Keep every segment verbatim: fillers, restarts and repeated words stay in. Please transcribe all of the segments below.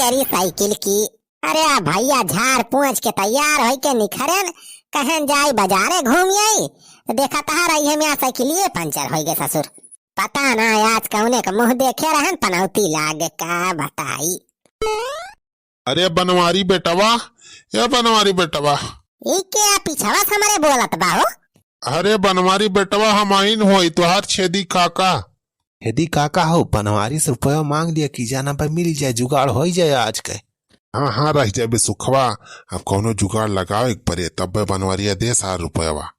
तेरी साइकिल की। अरे भइया, झार पोंछ के तैयार होइके निखरेन, कहेन जाई बजारे घूम आई, तो देखत ह रही है मेरा साइकिलिये पंचर होइगे ससुर। पता ना आज कउने क मुँह देखे रहेन, पनौती लागे का बताई। अरे बनवारी बेटवा, ए बनवारी बेटवा। ई के पिछवा से हमरे बोलत बा हो? अरे बनवारी बेटवा, हमहिन होई तोहार छेदी काका। छेदी काका हो, बनवारी से रुपया माँग लिया कि जाना पे मिल जाए, जुगाड़ होई जाए आज के। हाँ, हाँ, रह जाबे सुखवा, अब कौनो जुगाड़ लगावे के परे, तब्बे बनवरिया दे सार रुपयवा।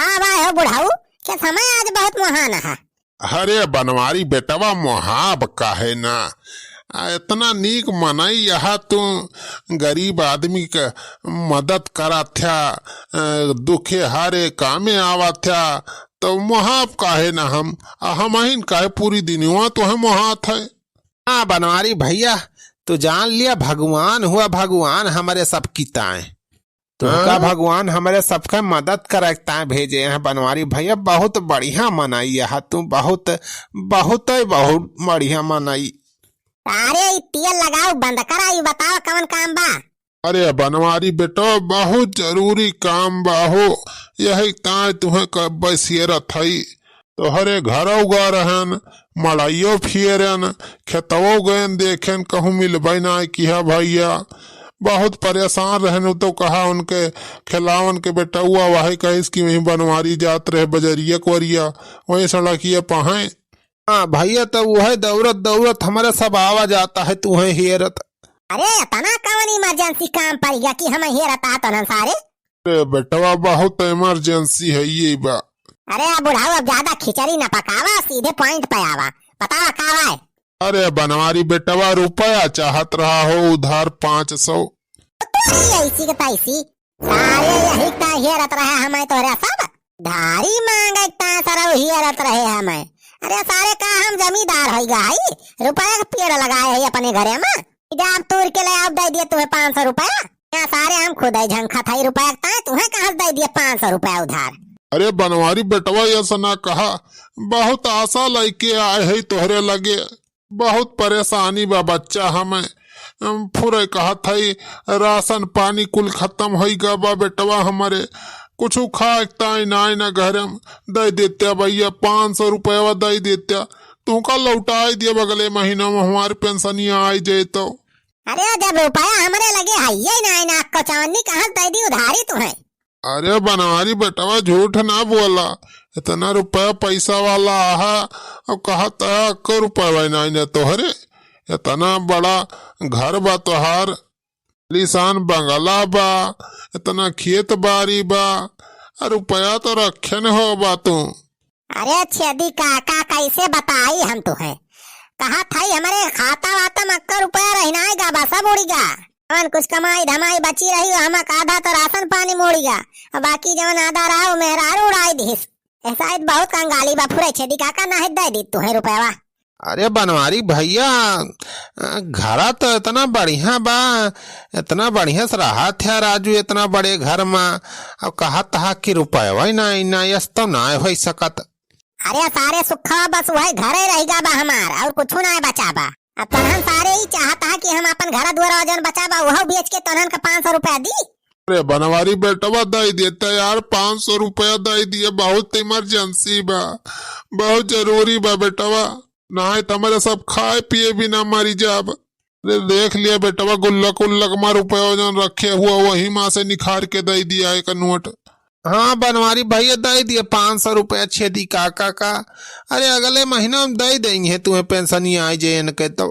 हाँ भाई हो बुढ़ऊ, के समय आज बहुत मोहान है। अरे बनवारी बेटवा, मोहाब काहे ना? आ, इतना नीक मनई यहाँ तू गरीब आदमी के मदद करत थ्या, अ, दुखे हारे कामे आवत थ्या, तो मोहाब काहे ना हम? आ, हमहिन काहे पूरी दुनिया तोहे मोहात है? हाँ बनवारी भइया, तू जान लिया भगवान हुआ, भगवान हमरे सब की ताए। तुहका हाँ? भगवान हमरे सबके मदद करे के ताए भेजे हैं बनवारी भइया। बहुत बढ़िया मनई है तू, बहुत, बहुत ही बहुत बढ़िया मनई। अरे ई तेल लगाओ बंद करा, ई बताओ कवन काम बा? अरे बनवारी बेटो, बहुत जरूरी काम बा हो, यही ताए तुहे कब्बे सियरत हई। तोहरे घरौ गा रहन, मड़इयो फियरन, खेतवो गयन देखेन, कहूँ मिलबै नाय किहा भइया। बहुत परेशान रहन, उ तो कहा उनके खेलावन के बेटउआ वही कहिस कि वहीं बनवारी जात रहे बजरिया कोरिया, वहीं सड़किया पहें। हाँ भइया, तब उहे दौड़त दौड़त हमरे सब आवा जाता है, तुहे हेरत। अरे इतना कवन emergency काम पड़ गया कि हम हेरत आत हन सारे? अरे बेटवा, बहुत emergency है ये बा। अरे अब बुढ़ऊ, अब ज्यादा खिचड़ी न पकावा, सीधे point पे आवा, बतावा का बा? अरे बनवारी बेटवा, रुपया चाहत रहा हो उधार पाँच सौ। तो तोरी ऐसी के तैसी, सारे यही ता हेरत रहे हमें तोरे सब, धारी मांगे ता सरऊ हेरत रहे हमें। अरे सारे का हम जमींदार होई गा हई, रुपया के पेड़ लगाए है अपने घरे में, जब तोड़ के ले आओ दे दिए तुम्हें पाँच सौ रुपया। यहाँ सारे हम खुद ही झंखत हई रुपया के ताए, तुम्हें कहाँ से दे दिए पाँच सौ रुपया उधार? अरे बनवारी बेटवा, ऐसा ना कहा, बहुत आशा लइके आए है तोहरे लगे, बहुत परेशानी बा बच्चा हमें। हम फुरे कहत हई, राशन पानी कुल खत्म होई गा बा बेटवा हमरे, कुछ खाए के ताई नाई ना घरे में दे देते भइया, पाँच सौ रुपया दे देते, तुमका लौटाई दिए अगले महीना में हमारे पेंशनिया आई जाए तो। अरे जब रुपया हमरे लगे है ये ना, ना कचौनी कहाँ से दे दी उधारी तुम्हें? अरे बनवारी बेटवा, झूठ ना बोला, इतना रुपया पैसा वाला आहा, अब कहत है अक्को रुपया ना, ना तोहरे, इतना बड़ा घर बा तोहार, आलीशान बंगला बा, इतना खेत बारी बा, आ रुपया तो रखे न हो बा तू। अरे छेदी काका, कैसे बताई हम तुहे? कहत हई हमरे खाता वाता में अक्का रुपया रहिनाई गा बा, सब उड़ी गा। हमन कुछ कमाई धमाई बची रही, हमा आधा तो राशन पानी में उड़ी गा, और बाकी जवन आधा रहा, वो मेहरारू उड़ाई दिहिस। ए, शायद बहुत कंगाली बा, फुरे छेदी काका, ना है दे दी तुहे रुपया। अरे बनवारी भइया, अ, घरा तो इतना बढ़िया बा, इतना बढ़िया से रहत है राजू, इतना बड़े घर में, अब कहत हा कि रुपयवा ही ना, ना, यस तो ना होई सकत। अरे सारे सुखवा बस वही घरे रह गा बा हमार, और कुछ ना बचा बा। अब तनहन सारे ही चाहत हा कि हम अपन घर दुआर जौन बचा बा, वह बेच के तनहन का पाँच सौ रुपया दी। अरे बनवारी बेटवा, दे देते यार, पाँच सौ रुपया दे दिए, बहुत emergency बा, बहुत जरूरी बा बेटवा, नाहीं तो हमरे सब खाए पिए बिना मरी जाब। अरे देख लिया बेटवा, गुल्लक उल्लक मा रुपया जौन रखे हुआ, वही मा से निखार के दे दिया एक नोट। हाँ बनवारी भइया, दे दिए पाँच सौ रुपया छेदी काका का। अरे अगले महीना में दे देंगे तुम्हें पेंशनिया आई जे इनके तो।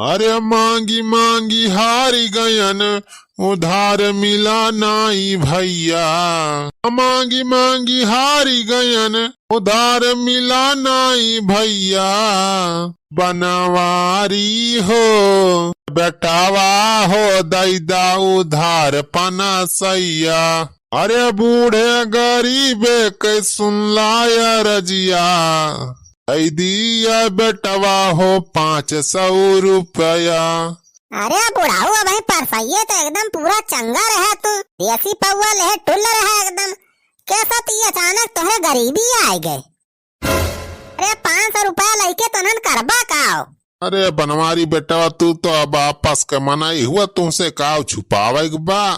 अरे मांगी मांगी हारी गयन, उधार मिला नाई भइया। मांगी मांगी हारी गयन, उधार मिला नाई भइया। बनवारी हो, बेटावा हो, दैदा उधार पनसैया। अरे बूढ़े गरीबे के सुनला अरजिया, दे दिया बेटवा हो पाँच सौ रुपया। अरे बुढ़ऊ, अबहीं परसइये तो एकदम पूरा चंगा रहे तू, देसी पौवा लेहे टुल्ल रहे एकदम, कैसा ती अचानक तोहरे गरीबी आए गए? अरे पाँच सौ रुपया लइके तनन करबा का हो? अरे बनवारी बेटवा, तू तो अब आपस के मनई हुआ, तुमसे काव छुपावे के बा?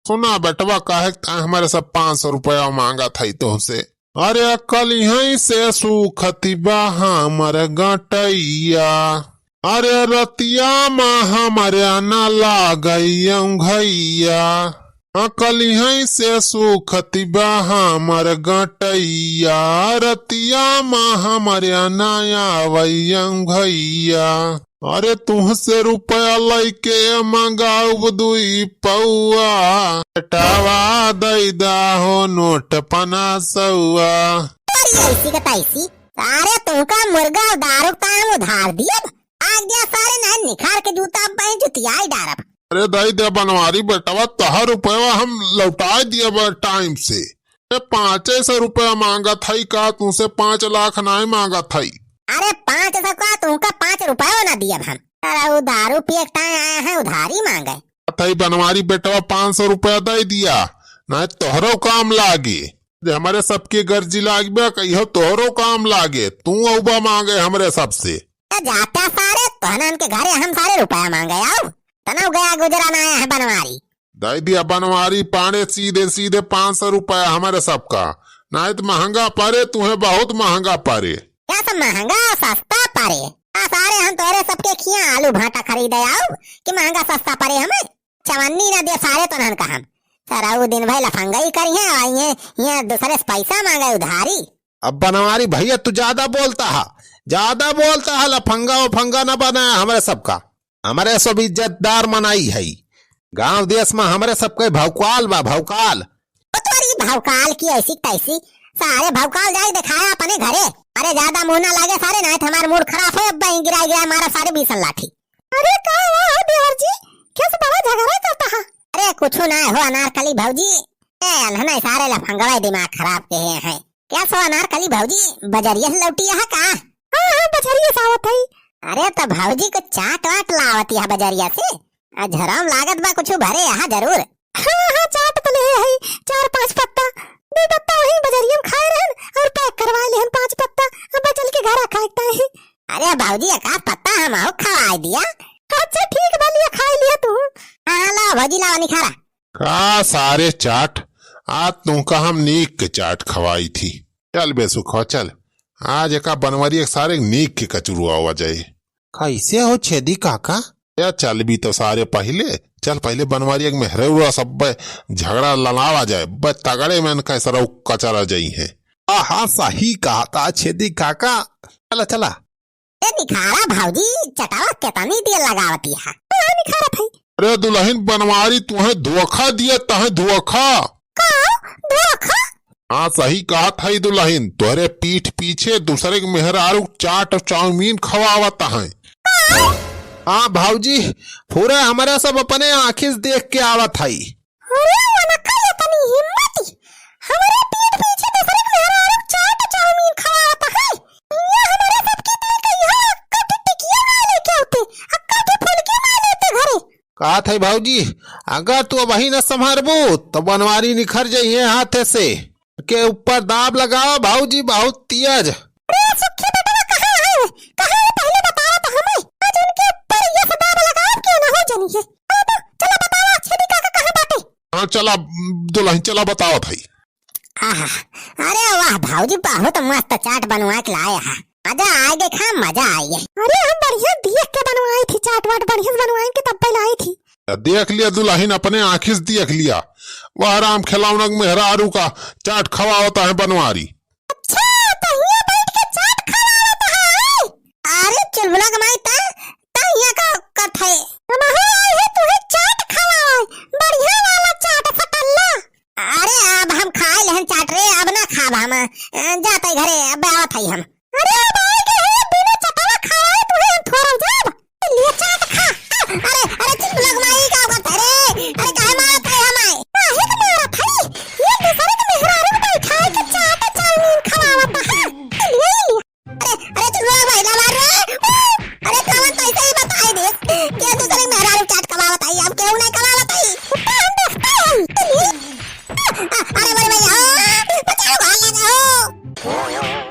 सुना बेटवा, काहे के तैं हमरे सब पाँच सौ रुपया मांगत हई तुमसे। अरे कलिहई से सूखत बा हमर गटइया, अरे रतिया मा हमरे न लागइ अंघइया। हाँ, कलिहई से सूखत बा हमर गटइया, रतिया मा हमरे न आवइ अंघइया। अरे तुहसे रुपया लइके मंगाउब दुई पौआ, बेटवा दइ दा हो नोट पना सौआ। अरे ऐसी का तैसी, अरे तुमका मुर्गा और दारू का हम उधार दियब? आग दिया सारे, नहीं निखार के जूता अब बहन जुतियाई डारब। अरे दइ दे बनवारी बेटवा, तोहर रुपया हम लौटाए दियब टाइम से। ए, पाँचे सौ रुपया मांगत हई का? तुमसे पाँच लाख नाहीं मांगत हई। अरे पाँच सौ का, तुमका पाँच रुपया ना दियब हम। अरे उ दारू पिए के टाइम आया है, उधारी मांगे। अथई बनवारी बेटवा, पाँच सौ रुपया दइ दिया, नाहीं तोहरो काम लागे। जे हमरे सबके गर्जी लागबे, कहियो तोहरो काम लागे, तू अउबा मांगे हमरे सबसे। त जाता सारे, तोहनन के घरे हम सारे रुपया मांगे आउ। तनव गया गुजरा ना आया है बनवारी। दइ दिया बनवारी पाड़े सीधे सीधे पाँच सौ रुपया हमरे सबका, नाहीं त महंगा परे, तुहे बहुत महंगा परे। का सब महंगा सस्ता परे? आ सारे हम तोरे सबके खिया आलू भाटा खरीदे आउ कि महंगा सस्ता परे हमें? चवन्नी ना दे सारे तोहनन का हम। सारा उ दिन भर लफंगई करिहे, आइए, हियाँ दूसरे से पैसा मांगे उधारी। अब बनवारी भइया तू ज्यादा बोलता हा, ज्यादा बोलता हा, लफंगा उफंगा ना बनाया हमरे सबका। हमरे सब इज्जतदार मनई हई, गांव देश मा हमरे सबके भौकाल बा, भौकाल। ओ तोरी भौकाल की ऐसी तैसी, सारे भौकाल जाई देखाया अपने घरे। अरे ज्यादा मुंह ना लागे सारे, नाहीं त हमार मूड खराब है, अब बहीं गिराई गिराई मारा सारे बीसन लाठी। अरे का हुआ है देवर जी, कैसे बड़ा झगड़ा करता है? अरे कुछ ना हो अनारकली भौजी, ए अनहना सारे लफंगवा दिमाग खराब के हैं। क्या सो अनारकली भौजी, बजरिया से लौटी है का? हाँ, हाँ, बजरिया से आवत हई। अरे त भौजी कुछ चाट वाट लावत है बजरिया से। आ झराम लागत बा कुछ भरे यहाँ जरूर। हाँ, हाँ, चाट तो ले हई, चार पाँच पत्ता, दो पत्ता वहीं बजरिया में खाए रहन और पैक करवाए लेहन पाँच पत्ता, अब चल के घर आ खाए है। अरे भौजी, एक आध पत्ता हम आउ खवाए दिया। अच्छा ठीक बा, लिया खाए लिया तू। हाँ, हाँ, लावा भौजी, लावा निखारा। का सारे चाट, आज तुमका हम नीक के चाट खवाई थी। चल बेसुखवा, चल, आज एका बनवारी एक सारे नीक के कचुरुआ हुआ जाए। कैसे हो छेदी काका? या चल भी तो सारे पहिले, चल पहिले बनवारी एक मेहरे उरा सब झगड़ा लड़ावा जाए, बे तगड़े में इनका सरऊ कचरा जाई है। हाँ, हाँ, सही कहा था छेदी काका। चला, चला। ए निखारा भौजी, चटावा केतनी देर लगावती है। हाँ, निखारत है। अरे दुलहिन बनवारी, तुहे धोखा दिया, तहे धोखा। का? धोखा? हाँ, सही कहत है दुलहिन, तोहरे पीठ पीछे दूसरे के मेहरारू चाट और चाउमीन खवावत है। हाँ भौजी, पूरा हमरा सब अपने आँखी से देख के आवत हई। अरे, उनका इतनी हिम्मत, हमरे पीठ पीछे दूसरे के मेहरारू चाट चाउमीन खवावत है। ये हमरे सबकी ताई का यहाँ कथी टिकिया ना लेके आते, आ कथी फुलकी ना लेते घरे। कहत है भौजी, अगर तू अबही न संभरबू, तो बनवारी निखर जइहे हाथे से। के ऊपर दाब लगावा भौजी, बहुत तेज। अरे सुखी बेटवा, कहाँ है? कहाँ है? पहले बतावा तो हमें। आज उनके ऊपर ये सब दाब लगावा, क्यों ना हो जानी है। चलो, चलो बतावा, छेदी काका कहाँ बाटे? हाँ, चला, दुलहिन, चला बतावा भाई। आहा, अरे वाह भौजी, बहुत मस्त चाट बनवा के लाए हा। मजा आए देखा, मजा आए। अरे हम बढ़िया देख के बनवाई थी चाट वाट, बढ़िया से बनवाई के तब पे लाई थी। देख लिया दुलहिन, अपने आँखी से देख लिया, वह राम खेलौना के मेहरारू का चाट खवावत है बनवारी। अच्छा, तो हियाँ बैठ के चाट खवावत है? अरे चुलबुला के माई, ता, ता हियाँ का करत है? हमहू आए है तुहे चाट खवाए, बढ़िया वाला चाट सटल्ला। अरे अब हम खाए लेहन चाट रे, अब ना खाब हम। ए,